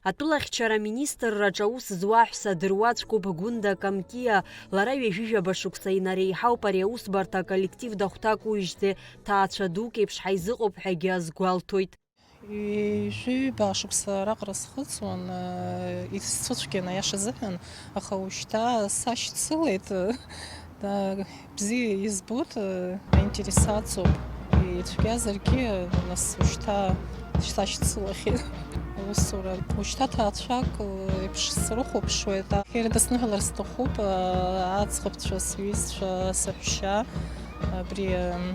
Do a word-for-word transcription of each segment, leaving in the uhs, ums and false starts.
Атәылахьчара аминистрраҿы аус зуа аҳәса дыруаӡәкуп Гәында Камкиа. Лара ҩажәижәаба шықәса инареиҳауп ари аусбарҭа аколлектив дахәҭакуижьҭеи, ҭаацәа дук еиԥш ҳаизыҟоуп ҳәагьы азгәалҭоит. Ҩажәи ҩба шықәса раҟара схыҵуан, исцәыцәгьан, аиаша азыҳәан, аха уажәшьҭа сашьцылеит. Да, бзиа избоит, аинтерес аҵоуп. Ицәгьазаргьы, нас, уажәшьҭа сашьцылахьеит аусура. Уажәшьҭа ҭаацәак еиԥш срыхәаԥшуеит. Ирыдысныҳәалар сҭахуп аӡӷабцәа, сҩызцәа, саҳәшьа. Абри, ам,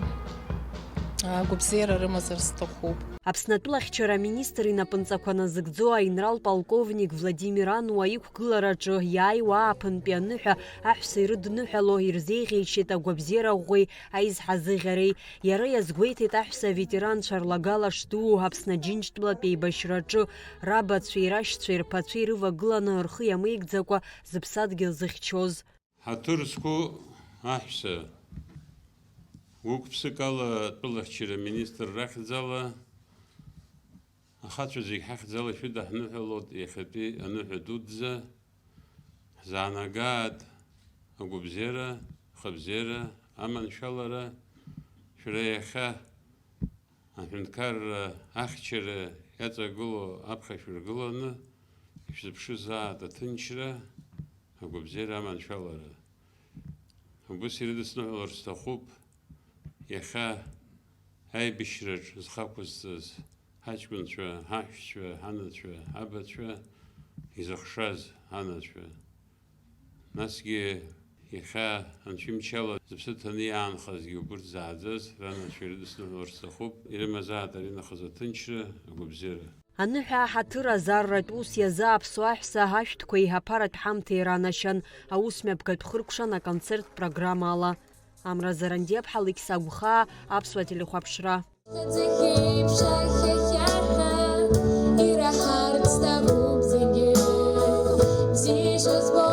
агәабзиара рымазар сҭахуп. Аԥсны атәылахьчара аминистр инапынҵақәа назыгӡо аинрал полковник Владимир Ануа иқәгылараҿы иааиуа ааԥынтәи аныҳәа аҳәса ирыдныҳәало ирзеиӷьеишьеит агәабзиара ӷәӷәеи аизҳазыӷьареи. Иара иазгәеиҭеит аҳәса аветеранцәа рлагала шдуу Аԥсны Аџьынџьтәылатә еибашьраҿы рабацәеи рашьцәеи рԥацәеи рывагыланы рхы иамеигӡакәа зыԥсадгьыл зыхьчоз. Ҳаҭыр зқәу аҳәса, гәык-ԥсык ала атәылахьчара аминистр рахьӡала, ахацәа зегь ҳахьӡала шәыдаҳныҳәалоит иахьатәи аныҳәа дуӡӡа, ҳзаанагааит агәабзиара, хабзиара, аманшәалара, шәара иахьа аҳәынҭқарра ахьчара иаҵагылоу аԥхьа шәыргыланы, ишәзыԥшызааит аҭынчра, агәабзиара, аманшәалара. Убыс ирыдысныҳәалар сҭахуп, иахьа аибашьраҿ зхы ақәызҵаз ҳаҷкәынцәа, ҳаҳәшьцәа, ҳанацәа, ҳабацәа, изыхшаз анацәа. Насгьы иахьа анцәа имчала зыԥсы ҭаны иаанхазгьы убырҭ зааӡаз ранацәа ирыдысныҳәалар сҭахуп, ирымазааит аринахыс аҭынчра, агәабзиара. Аныҳәа аҳаҭыр азарратә ус иазы аԥсуа аҳәса ашәҭқәеи аԥаратә ҳамҭеи ранашьан, аус мҩаԥгатә хыркәшан аконцерттә программала. Амра Зарандиаԥҳа, Алықьса Агәхаа, Аԥсуа телехәаԥшра. Аӡахьеиԥш ахьхьа-хьхьаҳәа ираҳартә сҭахуп зегьы. Бзиа ишызбо